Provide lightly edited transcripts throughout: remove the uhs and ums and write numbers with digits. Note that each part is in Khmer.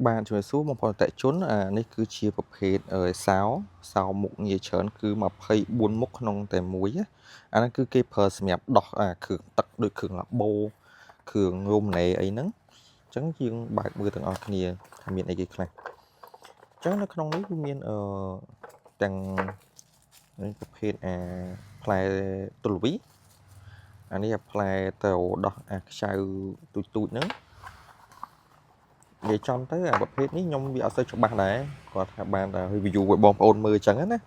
បាទជំរាបសួរបងប្អូនអតិថិជនអានេះគឺជាប្រភេទសោសោមុខងាយច្រើនគឺ24មុខក្នុងតែមួយណាអាហ្នឹងគឺគេប្រើសម្រាប់ដោះអាគ្រឿងទឹកដូចគ្រឿងឡាបូគ្រឿងរំណេអីហ្នឹងអញ្ចឹងយើងបើកមើលទាំងអស់គ្នាថាមានអីគេខ្លះអញ្ចឹងនៅក្នុងនេះវាមានទាំងនេះប្រភេទអាផ្លែទុលវីអានេះអាផ្លែទៅដោះអាខ្ចៅទូចទូចហ្នឹងនិយាយចំទៅអាប្រភេទនេះខ្ញុំវាអត់សូវច្បាស់ដែរគាត់ថាបានតែ review ឲ្យបងប្អូនមើលអញ្ចឹងណា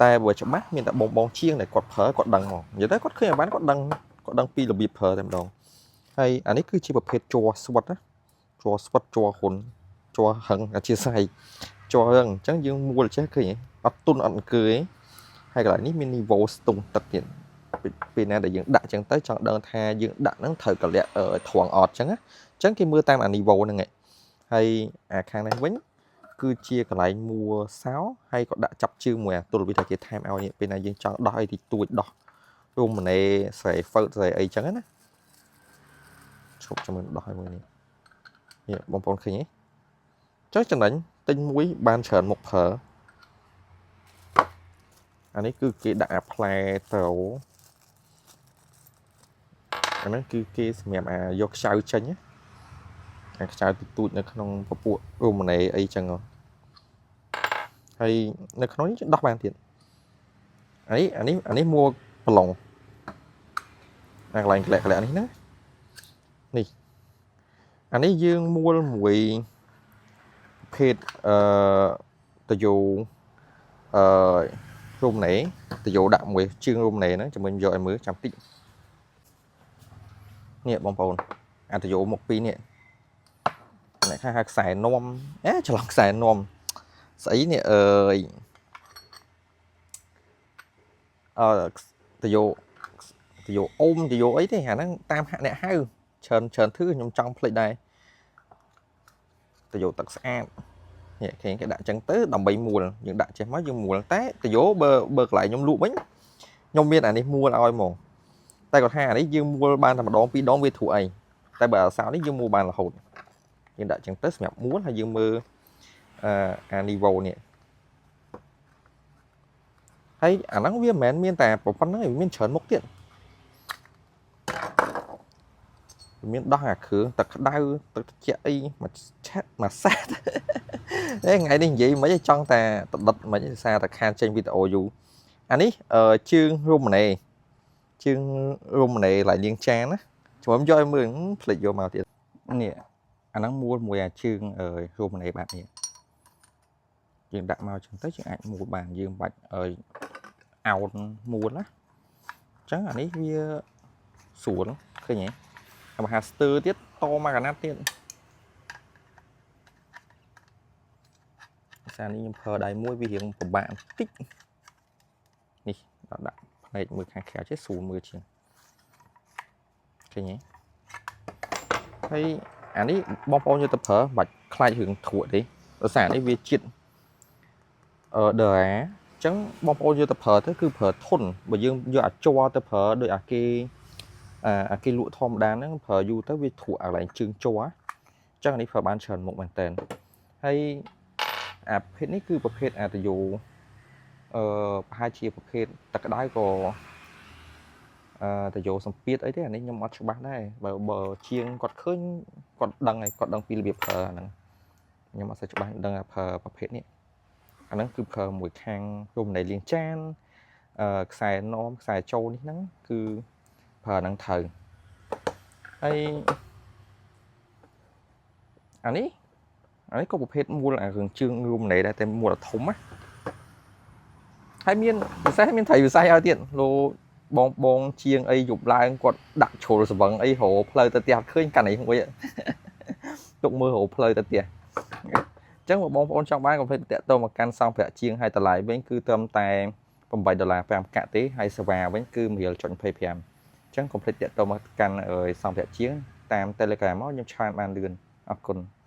តែបើច្បាស់មានតែបងបងជាងដែលគាត់ប្រើគាត់ដឹងហ្មងនិយាយទៅគាត់ឃើញអាបានគាត់ដឹងគាត់ដឹងពីរបៀបប្រើតែម្ដងហើយអានេះគឺជាប្រភេទជ័រស្វិតណាជ័រស្វិតជ័រហ៊ុនជ័រហឹងអធិស្ឋានជ័ររឹងអញ្ចឹងយើងមួលចេះឃើញអត់ទុនអត់អង្គើទេហើយកន្លែងនេះមាន niveau ស្ទង់ទឹកទៀតពេលណាដែលយើងដាក់អញ្ចឹងទៅចង់ដឹងថាយើងដាក់ហ្នឹងត្រូវកលៈត្រង់អត់អញ្ចឹងណាអញ្ចឹងគេមើលតាមអា niveau ហ្នឹងឯងហើយអាខាងនេះវិញគឺជាកន្លែងមួសោហើយក៏ដាក់ចាប់ជើងមួយអាទល់វិថាគេថែមឲ្យនេះពេលណាយើងចង់ដោះអីតិចតួចដោះរុំណេស្រែហ្វឺតស្រែអីចឹងណាឈប់ចាំមើលដោះឲ្យមើលនេះនេះបងប្អូនឃើញទេចុះចំណេញទិញមួយបានច្រើនមុខប្រើអានេះគឺគេដាក់អាផ្លែត្រូអាហ្នឹងគឺគេសម្រាប់អាយកខ្ចៅចេញណាអាខ្ចៅទូចៗនៅក្នុងពពួករមណេអីចឹងហើយនៅក្នុងនេះដោះបានទៀតអានេះអានេះអានេះមួប្រឡងអាកន្លែងក្លាក់ក្លាក់នេះណានេះអានេះយើងមួលមួយភេទតយោអឺរុំណេតយោដាក់មួយជើងរុំណេហ្នឹងចាំមិញយកឲ្យមើលចាំតិចនេះបងប្អូនអាតយោមុខពីរនេះអ្នកខ្លះហៅខ្សែនាំអេច្រឡំខ្សែនាំស្អីនេះអើយអឺតយោតយោអូមតយោអីទេអាហ្នឹងតាមហាក់អ្នកហៅច្រើនច្រើនធឺខ្ញុំចង់ភ្លេចដែរតយោទឹកស្អាតនេះគេគេដាក់ចឹងទៅដើម្បីមួលយើងដាក់ចេះមកយើងមួលតែតយោបើបើកន្លែងខ្ញុំលក់វិញខ្ញុំមានអានេះមួលឲ្យហ្មងតែគាត់ថាអានេះយើងមួលបានតែម្ដងពីរដងវាធូរអីតែបើអាសោនេះយើងមួលបានរហូតយើងដាក់ចឹងទៅសម្រាប់មួលហើយយើងមើលអឺអា niveau នេះហើយអាហ្នឹងវាមិនមែនមានតែប៉ុណ្្នឹងឯងមានច្រើនមុខទៀតមានដោះអាគ្រឿងទឹកក្តៅទឹកត្រជាក់អីមួយឆាត់មួយសាតហេថ្ងៃនេះនិយាយមិនចង់តែតដិតមិនសារតែខានចេញវីដេអូយូរអានេះជើងរុំណេជើងរុំណេឡៃលាងចានណាខ្ញុំយកឲ្យមើលភ្លេចយកមកទៀតនេះអាហ្នឹងមួលមួយអាជើងរុំណេបែបនេះយើងដាក់មកចឹងទៅយើងអាចមួលបានយើងបាច់ឲ្យអោនមួលណាអញ្ចឹងអានេះវាស្រួលឃើញទេហើយបើហាស្ទើទៀតតមកកណាត់ទៀតសារនេះខ្ញុំប្រើដៃមួយវារៀងពិបាកបន្តិចនេះដល់ដាក់ផ្នែកមើលខាងក្រៅចេះស្រួលមើលជាងឃើញទេហើយអានេះបងប្អូនយកទៅប្រើមិនបាច់ខ្លាចរឿងត្រួតទេដោយសារនេះវាជាតិដរ៉ាអញ្ចឹងបងប្អូនយកទៅប្រើទៅគឺប្រើធន់បើយើងយកអាច័រទៅប្រើដោយអាគេអាគេលក់ធម្មតាហ្នឹងប្រើយូរទៅវាត្រួតអាកន្លែងជើងជ័រអញ្ចឹងអានេះប្រើបានច្រើនមុខមែនតើហើយអាប្រភេទនេះគឺប្រភេទអាតយោប្រហែលជាប្រភេទទឹកក្តៅក៏តយោសម្ពាធអីទេអានេះខ្ញុំអត់ច្បាស់ដែរបើបើជាងគាត់ឃើញគាត់ដឹងហើយគាត់ដឹងពីរបៀបប្រើអាហ្នឹងខ្ញុំអត់សូវច្បាស់ដឹងថាប្រើប្រភេទនេះអាហ្នឹងគឺប្រើមួយខាងរំនៃលាងចានខ្សែនាំខ្សែចូលនេះហ្នឹងគឺប្រើហ្នឹងត្រូវហើយអានេះអានេះក៏ប្រភេទមូលអារឿងជើងរំនៃដែរតែមូលធំណាហើយមានពិសេសមានត្រីវិស័យឲ្យទៀតលោបងបងជាងអីយប់ឡើងគាត់ដាក់ជ្រុលស្វឹងអីរកផ្លូវទៅផ្ទះឃើញកាន់អីមួយទុកមើលរកផ្លូវទៅផ្ទះអញ្ចឹងបងប្អូនចង់បានកុំភ្លេចតាក់ទងមកកាន់សម្ភារៈជាងហើយតម្លៃវិញគឺត្រឹមតែ8ដុល្លារ5កាក់ទេហើយសេវាវិញគឺ1.25អញ្ចឹងកុំភ្លេចតាក់ទងមកកាន់សម្ភារៈជាងតាម Telegram មកខ្ញុំឆាតបានលឿនអរគុណ។